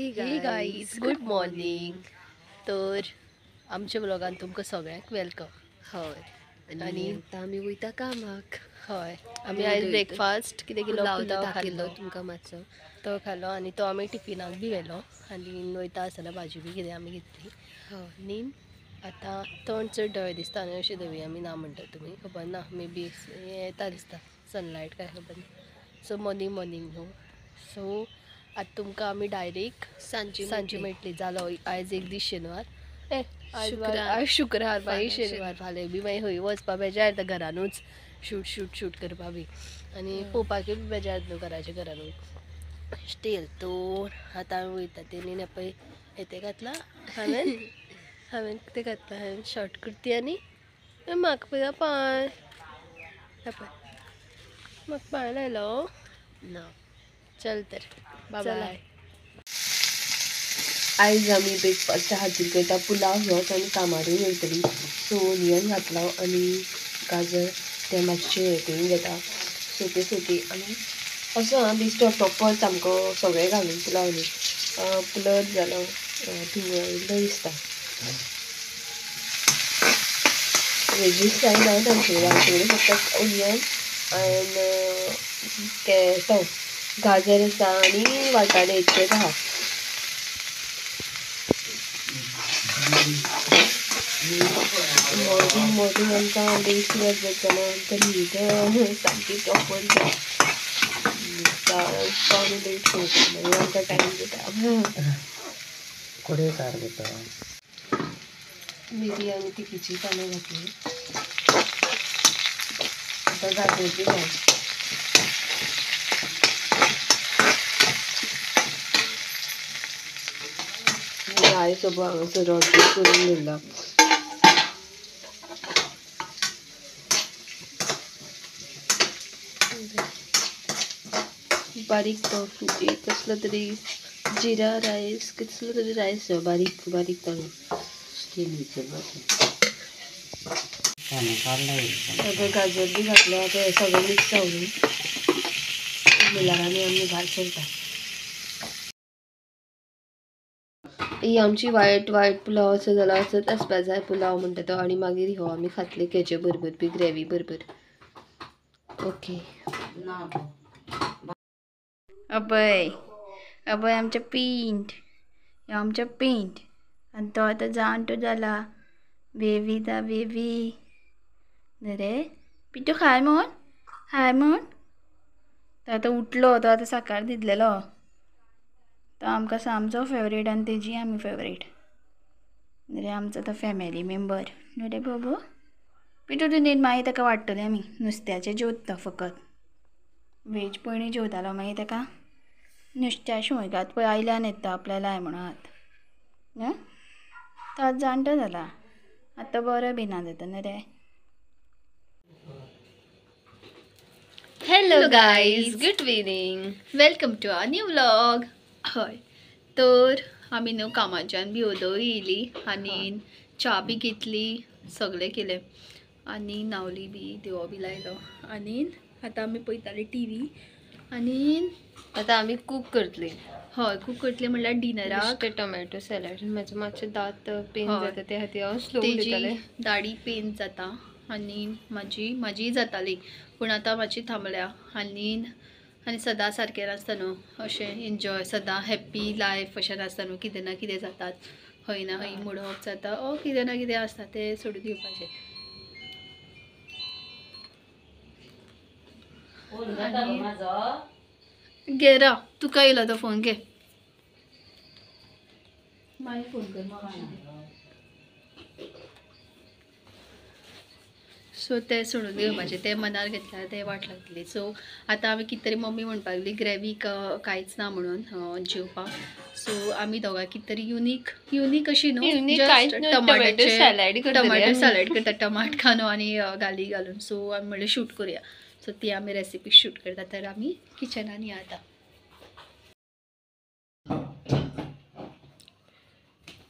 Hey guys, good morning. तर आमच्या ब्लॉगान तुमकां सगळ्यांक welcome. हय, आनी आतां आमी वयता कामाक. हय, आमी आयज ब्रेकफास्ट कितें केलो, पुलाव दाखयलो तुमकां मातसो, तो खालो आनी तो आमी टिफिनाक बी व्हेलो आनी वयता आसतना भाजी बी कितें आमी घेतली. आनी आतां तण चड धवें दिसता आनी अशी धवी आमी ना म्हणटा तुमी, खबर ना, मे बी येता दिसता सनलायट काय खबर ना. सो मॉर्निंग मॉर्निंग न्हू. सो आतां तुमकां आमी डायरेक्ट सांजची मेळटली. जालो आयज एक दीस शेनवार, आयज शुक्रार, मागीर शेनवार, फाल्यां बी मागीर खंय वचपा बेजार येता घरानूच शूट शूट शूट करपा बी आनी पळोवपाकूय बी बेजार न्हू घराच्या घरानूच स्टेल. तो आतां आमी वयता तेणी पळय हें घातलां हांवें हांवें कितें घातलां, हांवें शॉर्ट कुर्ती आनी म्हाका पळय पांय पळय म्हाका पांय लायलो ना. चल तर बाय. आयज आमी ब्रेकफास्टा खातीर करता पुलाव. ह्योच आमी कामारूय वयतली. सो ओनियन घातला आनी गाजर ते मातशें हें करून घेता, सोते सोते. आनी असो आं बेश्टो प्रॉपर सामको सगळें घालून पुलाव न्ही, पुलर जालो धुंवळिल्लो दिसता. वेजीस कांय ना तांचे कडेन, आमचे कडेन फक्त ओनियन आनी तो गाजर आसा आनी वाटाणे इतकेच आहा. मॉर्निंग मॉर्निंग आमकां लेट कित्याक जाता ना, आमकां न्हीद सामकी प्रॉपर जाय. आमी लेट करता मागीर आमकां टायम जाता. मिरी आनी तिखीची पानां घातली, आतां गाजर बी घाल. रायस सोबत हांगासर रोटी करून दवरला. बारीक तो कसलो तरी जिरा रायस, कसलो तरी रायस बारीक बारीक तांदूळ. सगळें गाजर बी घातलें, आतां हें सगळें मिक्स जावन मिलारांनी आमी भायर सरता. ही आमची वायट वायट पुलाव असो जाला असोच आसपा जाय पुलाव म्हणटा तो. आनी मागीर हो आमी खातले हेचे बरोबर बी ग्रेवी बरोबर. ओके. अभय अभय आमचें पेंट, ह्यो आमचें पेंट. आनी तो आतां जाणटो जाला, बेबी ता बेबी रे पिटू खाय म्हूण खाय म्हूण. तो आतां उठलो, तो आतां सकाळ न्हिदलेलो. तो आमकां सामचो फेवरेट आनी तेजी आमी फेवरेट रे. आमचो तो फॅमिली मेंबर न्हू रे बाबू. पिटू तूं न्हीद, मागीर ताका वाडटले आमी. नुस्त्याचें जेवता फकत, वेज पयलीं जेवतालो, मागीर ताका नुस्त्या शिवंकात पळय आयल्यान येता आपल्या लाय म्हणून हात. तो आतां जाणटो जाला, आतां बरो बी ना जाता न्हू रे. Hello guys, good evening, welcome to our new vlog. हय, तर आमी न्हू कामाच्यान बी ओदोय येयली आनी च्या बी घेतली, सगळें केलें आनी न्हांवली बी, देवो बी लायलो आनी आतां आमी पळयताली टी व्ही. आनी आतां आमी कूक करतली. हय, कूक करतली म्हणल्यार डिनराक टोमॅटो सॅलड. म्हाजे मातशे दांत पेन जाता ते खातीर हांव स्लो उलयतालें. दाडी पेन जाता आनी म्हाजी म्हाजीय जाताली, पूण आतां मातशी थांबल्या. आनी आनी सदां सारकें नासता न्हू अशें एन्जॉय, सदां हॅप्पी लायफ अशें नासता न्हू, कितें ना कितें जातात, खंय ना खंय मूड ऑफ जाता ओ कितें ना कितें आसता, तें सोडून दिवपाचें. घे राव, तुका येयलो तो फोन, घे मागीर फोन कर म्हाका. सो तें सोडून दिवपाचें, तें मनार घेतल्यार तें वाट लागतली. सो आतां आमी कितें तरी मम्मी म्हणपाक लागली ग्रेवी कांयच ना म्हणून जेवपाक. सो आमी दोगां कितें तरी युनीक युनीक अशी न्हू, टमाटो सॅलड करता, टमाट खानो आनी गाली घालून. सो आमी म्हणलें शूट करुया. सो ती आमी रेसिपी शूट करता. तर आमी किचनान या आतां.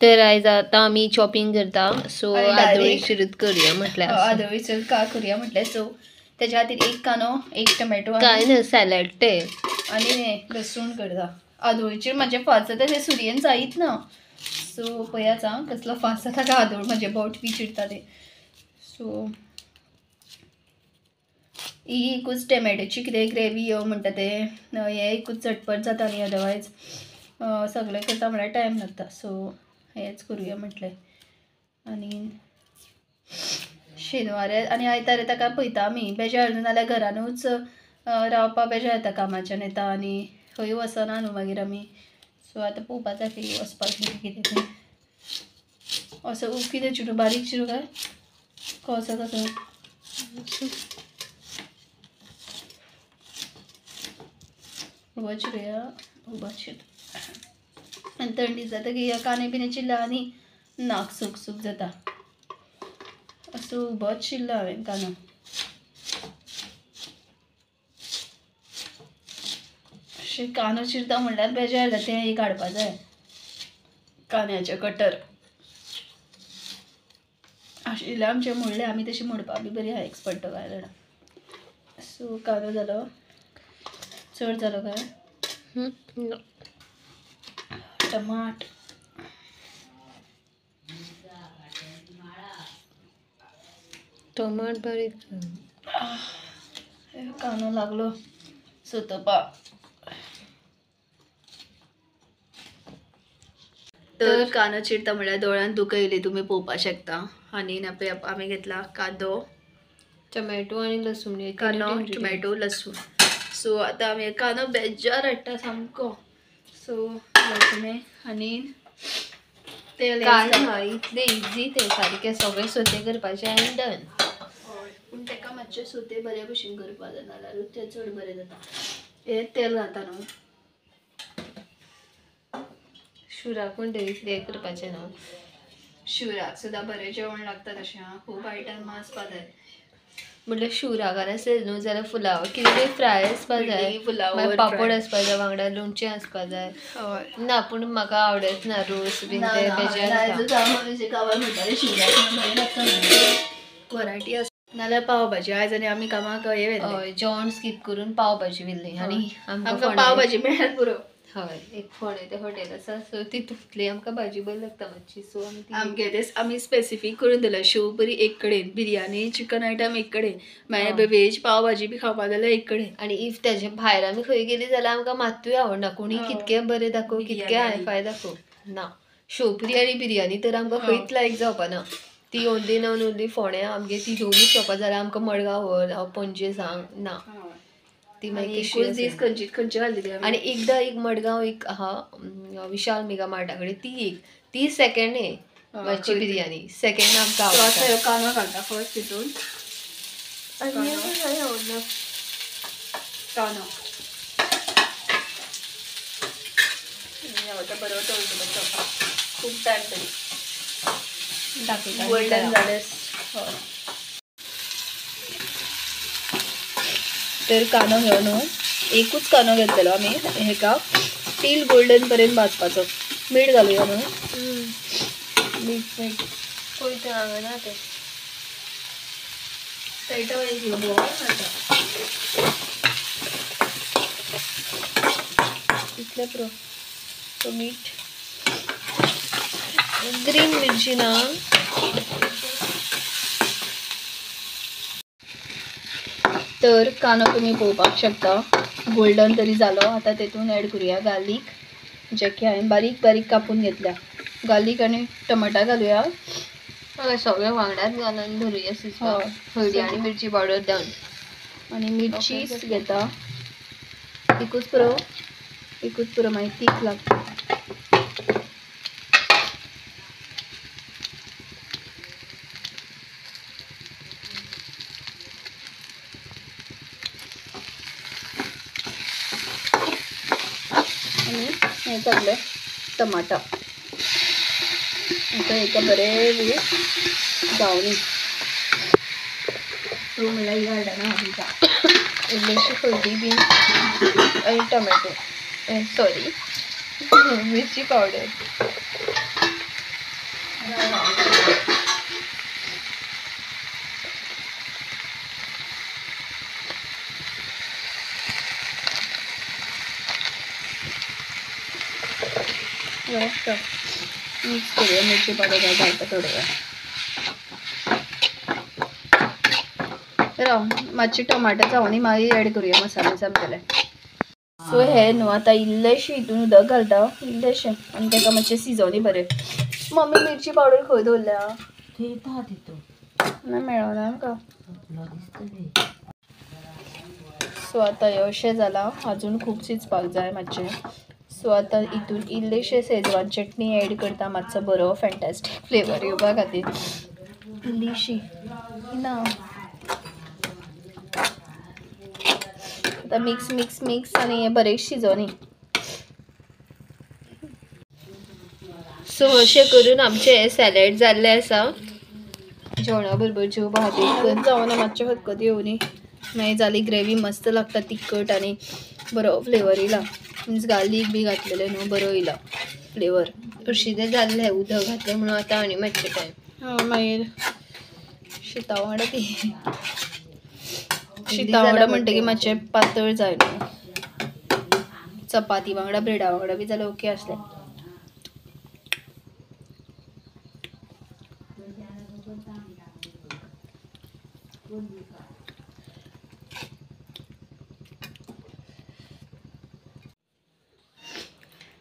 तर आयज आतां आमी चॉपिंग करता. सो आदोळी सुरू करुया म्हटल्यार, आदोळी सुरू का करुया म्हटलें. सो तेज्या खातीर एक कांदो, एक टोमॅटो, काय ना सॅलड ते आनी लसूण करता. आदोळचेर म्हाजें फास्ट जाता तें सुरयेन जायत ना. सो पळयाच आं कसलो फास्ट जाता काय आदोळ म्हाजें बोट बी चिरता तें. सो ही एकूच टॅमॅटोची कितें ग्रेवी म्हणटा तें हें एकूच चटपट जाता न्ही, अदरवायज सगळें करता म्हळ्यार टायम लागता. सो हेंच करुया म्हटलें. आनी शेनवार आनी आयतार ताका पळयता आमी बेजार न्हू, नाल्यार घरानूच रावपा बेजार येता, कामाच्यान येता आनी खंय वचना न्हू मागीर आमी. सो आतां पळोवपा जाय खंय वचपाक कितें तें. असो कितें चिरू, बारीक चिरू काय कसो कसो उबो चिरुया, उबो चिर. आनी थंडी जातकीर कांदे बिने चिरला आनी नाक सूक सूक जाता. असो उबोच चिरला हांवें कांदो. अशें कांदो चिरता म्हणल्यार बेजार जाता, तें एक हाडपा जाय कांद्याचें कटर आशिल्लें आमचें म्हणलें आमी तशें म्हणपा बी बरी आहा एक्सपर्ट काय जाणा. सो कांदो जालो, चड जालो काय? टमाट टमाट बारीक. कांदो लागलो सोतोवपाक. तर कांदो चिरता म्हळ्यार दोळ्यान दुकां येयली, तुमी पळोवपाक शकता. आनी पळय आमी घेतला कांदो, टमॅटो आनी लसूण, कांदो टमॅटो लसूण. सो आतां आमी कांदो बेजार हाडटा सामको. सो लसूण आनी तेल काय ना इतलें इजी तें, सारकें सगळें सोते करपाचें आनी डन. पूण ताका मातशें सोते बरे भशेन करपा जाय, नाल्यारूच तें चड बरें जाता. हें तेल घालता न्हू शिवराक म्हणटकीर इतलें करपाचें न्हू. शिवराक सुद्दां बरें जेवण लागता तशें आं, खूब आयटम आसपा जाय. म्हटल्यार शिवराकान आसलें न्हू जाल्यार पुलाव कितें फ्राय आसपा जाय, मागीर पापड आसपा जाय, वांगडा लोणचें आसपा जाय. ना पूण म्हाका आवडत ना रोस बीन ते बेजार. वरायटी आसा नाल्यार पाव भाजी. आयज आनी आमी कामाक हें व्हेल्लें, जेवण स्कीप करून पाव भाजी व्हेल्ली आनी आमकां पाव भाजी मेळ्ळ्यार पुरो. हय, एक फोंडें तें हॉटेल आसा, सो तितूंतली आमकां भाजी बरी लागता मातशी. सो आमी आमगे ते आमी स्पेसिफीक करून दिला, शेव बरी एक कडेन, बिरयानी चिकन आयटम एक कडेन, मागीर वेज पाव भाजी बी खावपा जाल्यार एक कडेन. आनी if तेजे भायर आमी खंय गेली जाल्यार आमकां मात्तूय आवडना, कोणी कितकें बरें दाखोव, कितकें हायफाय दाखोव ना. शेवपुरी आनी बिरयानी तर आमकां खंयच लायक जावपा ना. ती ओनली ना ओनली फोंड्या आमगे ती दोनूय शॉपां जाल्यार आमकां मडगांव व्हर, हांव पणजे सांग ना. ती मागीर दीस खंयची खंयची घातली. आनी एकदां एक मडगांव एक आहा विशाल मेगा मार्टा कडेन, ती एक ती सेकेंड हे मातशी बिरयानी सेकेंड आमकां आवडटा. कांदो घालता फर्स्ट तितून, आनी आवडना कांदो आवडटा बरो तळपाचो खूब टायम तरी दाखयता गोल्डन जालें. तर कांदो घेवन न्हू एकूच कांदो घेतलेलो आमी, हेका टील गोल्डन पर्यंत भाजपाचो. मीठ घालुया न्हू, मीठ मीठ पळयता हांगा ना तें तळटा एक घालता इतलें पुरो. सो मीठ, ग्रीन मिरची ना. तर कांदो तुमी पळोवपाक शकता गोल्डन तरी जालो. आतां तेतून एड करुया गार्लीक, जे की हांवें बारीक बारीक कापून घेतल्या. गार्लीक आनी टमाटा घालुया. सगळें वांगडाच घालून धरुया शिजपाक. हळदी आनी मिरची पावडर डन. आनी मिरचीच घेता एकूच पुरो, एकूच पुरो, मागीर तीख लागता. आनी हें सगळें टमाटा आतां हेका बरें जावनी तूं म्हणल्यार ही हाडना हाडटा इल्लीशी हळदी बीन आनी टोमॅटो, सॉरी मिरची पावडर. बरें मिक्स करूया मिरची पावडर घालता थोडे वेळ. राव मातशी टमाटर जावनी मागीर एड करूया मसाले सामकेले. सो हे न्हू आतां इल्लेशें हितून उदक घालता इल्लेशें आनी ताका मातशें शिजोवनी बरें. मम्मी मिरची पावडर खंय दवरल्या ना मेळना आमकां. सो आतां हें अशें जालां अजून खूब शिजपाक जाय मातशें. सो आतां हितून इल्लेशें शेजवान चटणी एड करता मातसो बरो फॅन्टॅस्टीक फ्लेवर येवपा खातीर इल्लीशी ना. आतां मिक्स मिक्स मिक्स आनी हें बरें शिजोवनी. सो अशें करून आमचें हें सॅलड जाल्लें आसा. जेवणा बरोबर जेवपा खातीर जावना मातशें खतखतें येवनी मागीर जाली ग्रेवी मस्त लागता तिखट आनी बरो फ्लेवर येयला मिन्स गार्लीक बी घातलेलें न्हू बरो येयला फ्लेवर. हरशीं जाल्लें उदक घातलें म्हणून आतां आनी मातशें टायम. मागीर शिता वांगडा ती शिता वांगडा म्हणटकीर मातशें पातळ जाय न्हू. चपाती वांगडा ब्रेडा वांगडा बी जाल्यार ओके आसलें.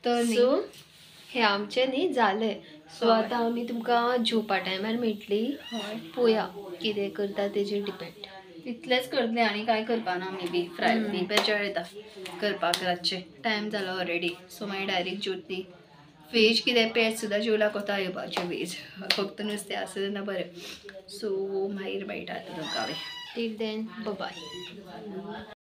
तर सो हे आमचें न्ही जालें. सो आतां आमी तुमकां जेवपा टायमार मेळटली. पळोवया कितें करता तेजेर डिपेंड. इतलेंच करतलें आनी कांय करपाना आमी बी फ्राय बी बेजार येता करपाक रातचें टायम जालो ऑलरेडी. सो मागीर डायरेक्ट जेवतली. वेज कितें पेज सुद्दां जेवल्यार कोता येवपाचें वेज फक्त नुस्तें आसा तेन्ना बरें. सो मागीर मेळटा तुमकां. Till then bye.